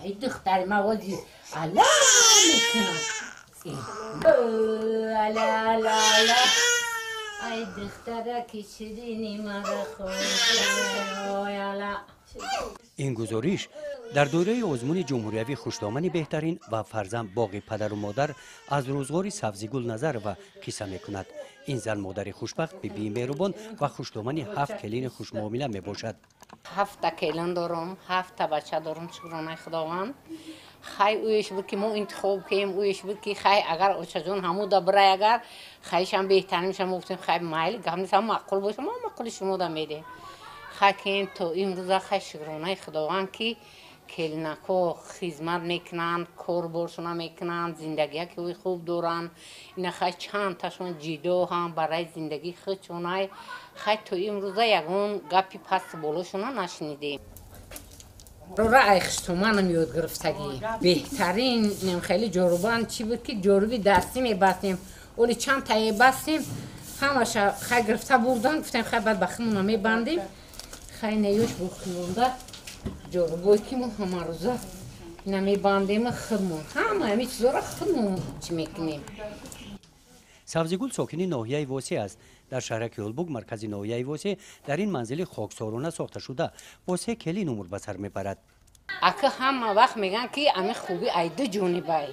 Ай духтари ма вози ала мекунам. Ала ала ала. Ай духтараки ширини мара хӯй ала. Ин гузориш дар доираи озмуни ҷумҳуриявии «Хушдомани беҳтарин ва фарзанд боғи падару модар» аз рӯзғори Сабзигул Назарова қисса мекунад. Ин зан модари хушбахт, бибии меҳрубон ва хушдомани ҳафт келини хушмуомила мебошад. Ҳафта келин дорам, ҳафта бача дорам, шукронаи Худованд. Хай, ӯеш буд, ки мо интихоб кем, ӯеш буд, ки хай, агар очаҷон ҳамуда бирай, агар хайшам беҳтаринша, мо гуфтем: «Хай, майли, гап нест, ҳам маъқул боша, мо маъқули шумо да медем». Хай, кем то имрӯза, хай, шукронаи Худованд, ки келинако хизмат мекунанд, корборшона мекунанд, зиндагияки хуб доранд. Ина хай, чандташон ҷидо ҳам барои зиндагии худшонай. Хай, то имрӯза ягон гапи пасту болошона нашунидем. Рора ай хуштоманам ёд гирифтагӣ. Беҳтарин хеле ҷорубан чӣ буд, ки ҷоруби дастӣ мебастем. Оли чанд тае бастем, ҳамаша хай гирифта бурдан, гуфтем: «Хай, баъд ба химона мебандем». Хай, неёш боқимонда ҷорубое, ки мо ҳамарӯза ина мебандем, худмон ҳама ҳами чизоро худмон чӣ мекунем. Сабзигул сокини ноҳияи Восеъ аст. Дар шаҳраки Ҳулбук, маркази ноҳияи Восеъ, дар ин манзили хоксорона сохташуда бо се келин умр ба сар мебарад. Ака, ҳама вақт мегӯянд, ки ами хуби айду ҷонибай.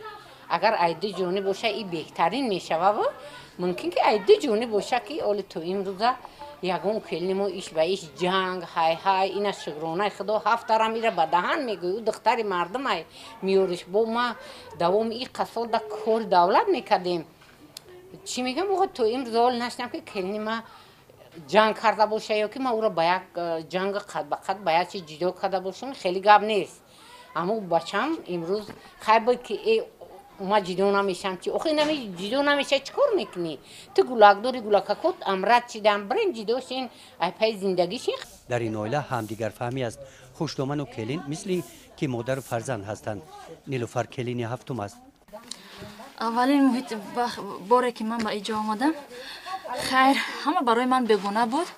Агар айду ҷониб боша, и беҳтарин мешавава. Мумкин, ки айду ҷониб боша, ки оли то имрӯза ягон келини мо иш ба иш ҷанг, ҳай ҳай, ина, шукронаи Худо, ҳафтарам ира ба даҳан мегӯй, ӯ духтари мардумай меёриш. Бо ма давоми и қасол да кори давлат мекардем. Чӣ мегӯям, оға, то имрӯза ҳол нашинам, ки келини ма ҷанг карда боша ё ки ма ӯро ба як ҷанг қад ба қад ба як чиз ҷидо карда бошам. Хеле гап нест. Аммо бачам имрӯз хай буд, ки э, ма ҷидо намешам. Чи охи нами ҷидо намеша, чӣ кор мекунӣ? Ту гулак дори, гулакакот амрат чидан, бирем, ҷидо шин, ай пай зиндагӣ шин. Дар ин оила ҳамдигарфаҳмӣ аст. Хушдоману келин мисли ки модару фарзанд ҳастанд. Нилуфар келини ҳафтум аст. Аввалин муҳит, боре ки ман ба иҷо омадам, хайр, ҳама барои ман бегона буд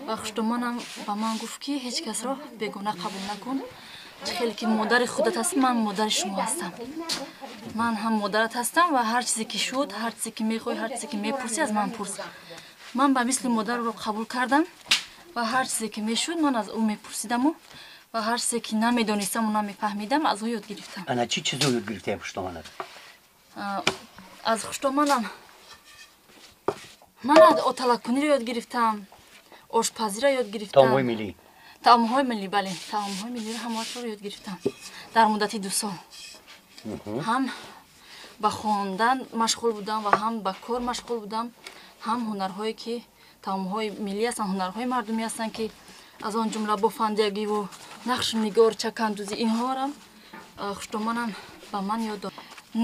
ва хуштоманам ба ман гуфт, ки ҳеҷ касро бегона қабул накун. Чӣ хеле ки модари худат ҳаст, ман модари шумо ҳастам, ман ҳам модарат ҳастам ва ҳар чизе ки шуд, ҳар чизе ки мехоҳӣ, ҳар чизе ки мепурсӣ, аз ман пурс. Ман ба мисли модарро қабул кардам ва ҳар чизе ки мешуд, ман аз ӯ мепурсидаму ва ҳар чизе ки намедонистаму намефаҳмидам, аз ӯ ёд гирифтам. Ана чӣ чизо ёд гирифтаи хуштоманат? Аз хуштоманам ман оталаккуниро ёд гирифтам, ошпазиро ёд гирифтам. Таомҳои миллӣ? Таомҳои миллӣ, бале, таомҳои миллиро ҳамаашро ёд гирифтам дар муддати 2 сол. Ҳам ба хондан машғул будам ва ҳам ба кор машғул будам, ҳам ҳунарҳое ки таомҳои миллӣ ҳастанд, ҳунарҳои мардумӣ ҳастанд, ки аз он ҷумла бофандагиву нақшнигор, чакандӯзӣ, инҳоам хуштоманам ба ман ёд дод.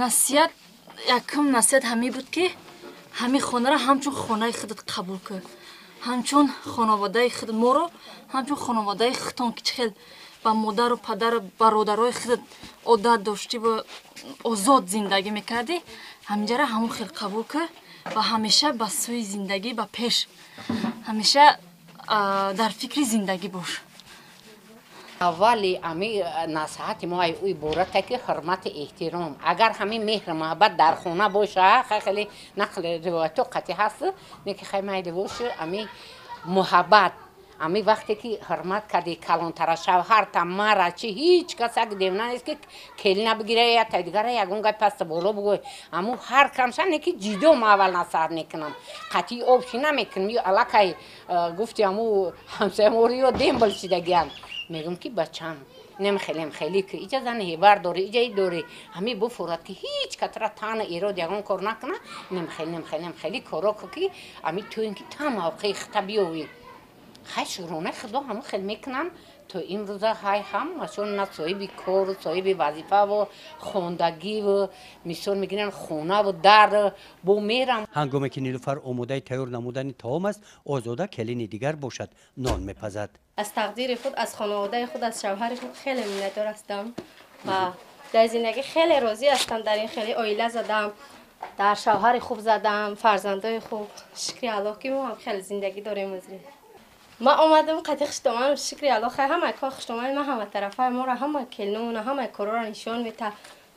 Насиҳат, якум насиҳат ҳамин буд, ки ҳамин хонаро ҳамчун хонаи худат қабул кун, ҳамчун хонаводаи худ, моро ҳамчун хонаводаи худтон, ки чӣ хел ба модару падару бародарои худат одат доштӣ ва озод зиндагӣ мекардӣ, ҳаминҷара ҳамон хел қабул кун ва ҳамеша ба сӯи зиндагӣ, ба пеш, ҳамеша дар фикри зиндагӣ бош. Аввали ами насиҳати мо ай ӯ иборате, ки ҳурмати эҳтиром, агар ҳамин меҳру муҳаббат дар хона боша, хай, хеле нақл ривоятҳо қатъӣ ҳаст, не ки хай, майли боша, ами муҳаббат, ами вақте ки ҳурмат кардӣ калонтара, шавҳарта, мара, чи ҳеҷ кас як девна нест, ки келина бигира, я та дигара ягон гап паста боло бугӯй. Аму ҳар камша не ки ҷидо ма аввал насиҳат мекунам, қатъи обши намекунам. Ё аллакай гуфти аму ҳамсояморо ё дембал шидагианд. Мегӯм, ки бачам, нем хелем хеле ки иҷа зани ҳебар дорӣ, иҷаи дорӣ, ҳамин буфурад, ки ҳеҷ катра тана эрод ягон кор накуна. Нем хеле, нем хеле, нем хеле коро ку, ки ами туин ки та мавқеи хита биёвӣ. Хай, шукронаи Худо, ҳамон хел мекунам то имрӯза. Ҳай, ҳамашон на соҳиби кору соҳиби вазифаву хондагиву мисол мегиранд, хонаву дар бо мерам. Ҳангоме ки Нилуфар омодаи тайёр намудани таом аст, Озода, келини дигар бошад, нон мепазад. Аз тақдири худ, аз хонаводаи худ, аз шавҳари худ хеле миннатдор ҳастам ва дар зиндагӣ хеле розӣ ҳастам. Дар ин хеле оила задам, дар шавҳари хуб задам, фарзандои хуб. Шукри Аллоҳ, ки мо ҳам хеле зиндагӣ дорем. Ман омадам қати хуштоманам, шукри Аллоҳ, хай ҳамаи кор хуштомани ман ҳама тарафаи моро, ҳама келиномона, ҳамаи корҳоро нишон медиҳад,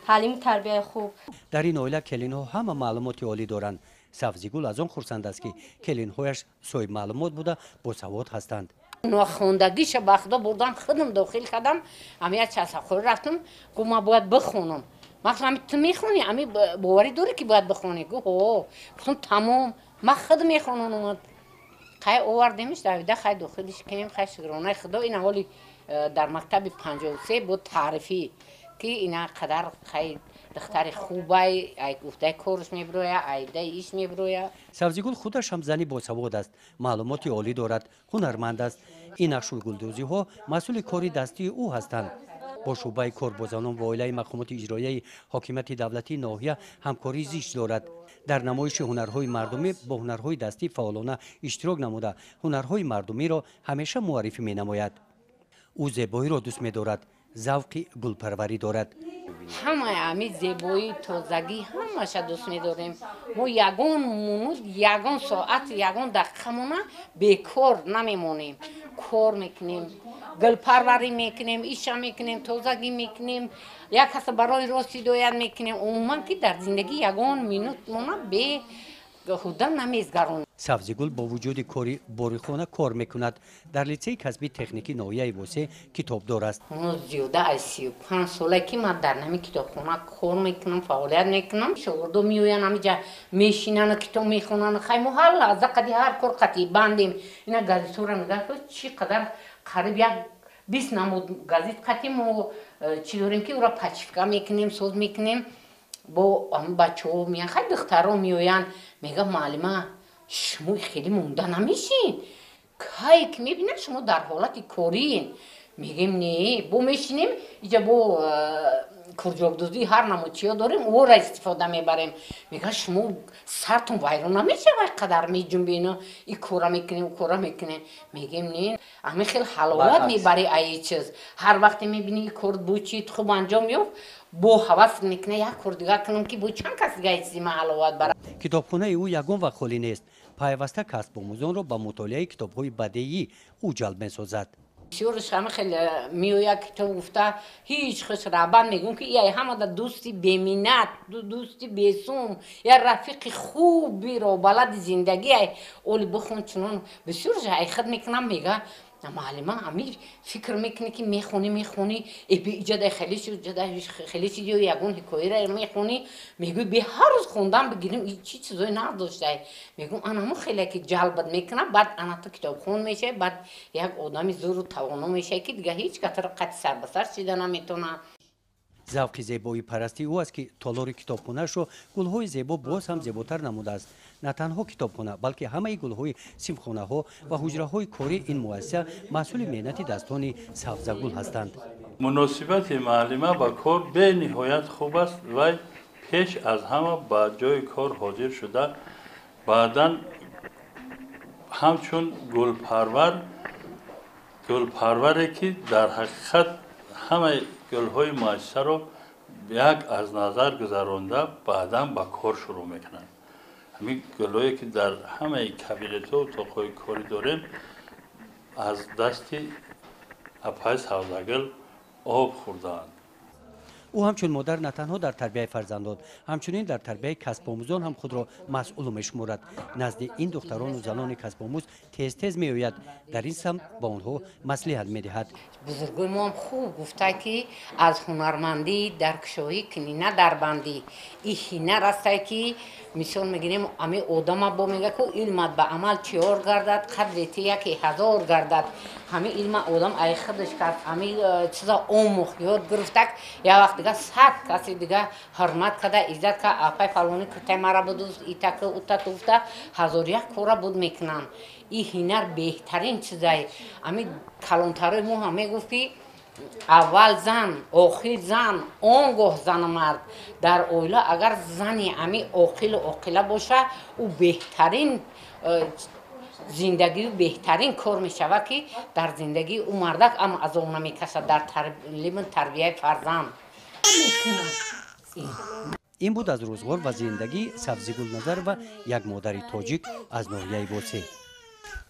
таълиму тарбияи хуб. Дар ин оила келинҳо ҳама маълумоти олӣ доранд. Савзигул аз он хурсанд аст, ки келинҳояш соҳибмаълумот буда, босавод ҳастанд. Нохондагиша ба худо бурдам, худам дохил кардам. Ами як часахӯрӣ рафтам, гуфт ман бояд бихонам. Ман гуфтам, ами ту мехонӣ, ами боварӣ дорӣ, ки бояд бихонӣ? Гуфт ҳо. Гуфтам тамом, ман худ мехонам. Хай овардемиш, давида хай дохилиш кунем, хай шукронаи худо. Ин ҳоли дар мактаби 53 буд таърифӣ, ки ина қадар хай духтари хубай, ай гуфтаи корш мебироя, айдаи иш мебироя. Савзигул худаш ҳам зани босавод аст, маълумоти олӣ дорад, ҳунарманд аст. Ин нақшу гулдӯзиҳо маҳсули кори дастии ӯ ҳастанд. Бо шӯъбаи кор бо занон ва оилаи мақомоти иҷроияи ҳокимияти давлатии ноҳия ҳамкории зич дорад. Дар намоиши ҳунарҳои мардумӣ бо ҳунарҳои дастӣ фаъолона иштирок намуда, ҳунарҳои мардумиро ҳамеша муаррифӣ менамояд. Ӯ зебоиро дӯст медорад, завқи гулпарварӣ дорад. Ҳамаи ҳами зебоӣ, тозагӣ ҳамаша дӯст медорем. Мо ягон мунут, ягон соат, ягон дақиқамона бекор намемонем. Кор мекунем, гулпарварӣ мекунем, иша мекунем, тозагӣ мекунем, як каса барои рост ҳидоят мекунем. Умуман ки дар зиндагӣ ягон минутмона беҳуда намезгаронем. Савзигул бо вуҷуди кори борихона кор мекунад. Дар литсеи касбии техникии ноҳияи Восеъ китобдор аст. Мо зиёда аз 35 сола, ки ман дар ҳамин китобхона кор мекунам, фаъолият мекунам. Шогирдо меоянд, ҳамиҷа мешинанд, китоб мехонанд. Хай мо ҳар лаҳза қади ҳар кор қатъи бандем. Ина газетҳоро нигоҳ кун, чӣ қадар қариб як 20 намуд газет қатъи мо чӣ дорем, ки ӯро пачифка мекунем, соз мекунем. Бо бачаҳо меянд, хай духтаро меоянд, мегӯянд муаллима, шумо хеле монда намешин, кай ки мебинад шумо дар ҳолати кориен. Мегӯем не, бо мешинем иҷа, бо курҷокдӯзии ҳар намуд чиё дорем, ӯро истифода мебарем. Мегӯяд шумо сартон вайрон намешавад, қадар меҷунбену и кора мекунем, ӯ кора мекунем. Мегӯем не, ҳамин хел ҳаловат мебари аи чиз. Ҳар вақте мебинӣ и кор бу чиз хуб анҷом ёфт, бо ҳавас мекунад як кор дигар кунам, ки бо чанд кас дига чизи ман ҳаловат барад. Китобхонаи ӯ ягон вақт холӣ нест. Пайваста касбомӯзонро ба мутолиаи китобҳои бадеӣ ӯ ҷалб месозад. Бисёрш ҳама хеле меояд китоб гуфта, ҳеҷ хуш рағбат мегӯм, ки яй ҳамада дӯсти беминнат, дӯсти бесум, як рафиқи хуби робалади зиндагӣ ай оли бихон. Чунон бисёрш ай худ мекунам, мега муаллима, ами фикр мекунӣ, ки мехонӣ, мехонӣ, иҷадай хеле иҷадай хеле чиз ё ягон ҳикояро мехонӣ, мегӯӣ бе ҳар рӯз хондан бигирем, чӣ чизое надоштае. Мегӯм анамо хеле ки ҷалбат мекунад, баъд ана ту китобхон мешавӣ, баъд як одами зуру тавоно мешавӣ, ки дигар ҳеҷ кас туро қати сар ба сар шида наметавонад. Завқи зебоипарастии ӯ аст, ки толори китобхонаашро гулҳои зебо боз ҳам зеботар намудааст. На танҳо китобхона, балки ҳамаи гулҳои синфхонаҳо ва ҳуҷраҳои кории ин муассиса маҳсули меҳнати дастони Савзагул ҳастанд. Муносибати муаллима ба кор бениҳоят хуб аст. Вай пеш аз ҳама ба ҷои кор ҳозир шуда, баъдан ҳамчун гулпарвар, гулпарваре, ки дар ҳақиқат ҳамаи гулҳои муассисаро як аз назар гузаронда, баъдан ба кор шурӯъ мекунанд. Ҳамин гулҳое, ки дар ҳамаи кабинетҳо, утоқҳои корӣ дорем, аз дасти апаи Савзагул об хӯрдаанд. Ӯ ҳамчун модар на танҳо дар тарбияи фарзандон, ҳамчунин дар тарбияи касбомӯзон ҳам худро масъул мешуморад. Назди ин духтарону занони касбомӯз тез тез меояд, дар ин самт ба онҳо маслиҳат медиҳад. Бузургои мо ҳам хуб гуфта, ки аз ҳунармандӣ даркшоҳӣ кунӣ, на дарбандӣ. И ҳунар астае, ки мисол мегирем, ами одама бо мега, ку илмат ба амал чиёр гардад, қадри ти яке ҳазор гардад. Ҳами илма одам ай худаш кард, ҳами чиза омӯхт, ёд гирифтак, як вақт дига сад каси дига ҳурмат карда, иззат карда, апай фалони куртаи мара будуз, итаку утаку гуфта, ҳазор як кора буд мекунанд. И ҳунар беҳтарин чизае. Ами калонтарои мо ҳам мегуфт, ки аввал зан, охир зан, он гоҳ зану мард. Дар оила агар зани ами оқилу оқила боша, ӯ беҳтарин зиндагию беҳтарин кор мешавад, ки дар зиндагии ӯ мардак ам азоб намекашад дар таълиму тарбияи фарзанд. Ин буд аз рӯзғор ва зиндагии Сабзигул Назарова, як модари тоҷик аз ноҳияи Восеъ.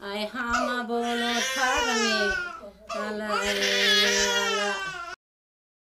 Ай ҳама болотар ме. Ала, ала.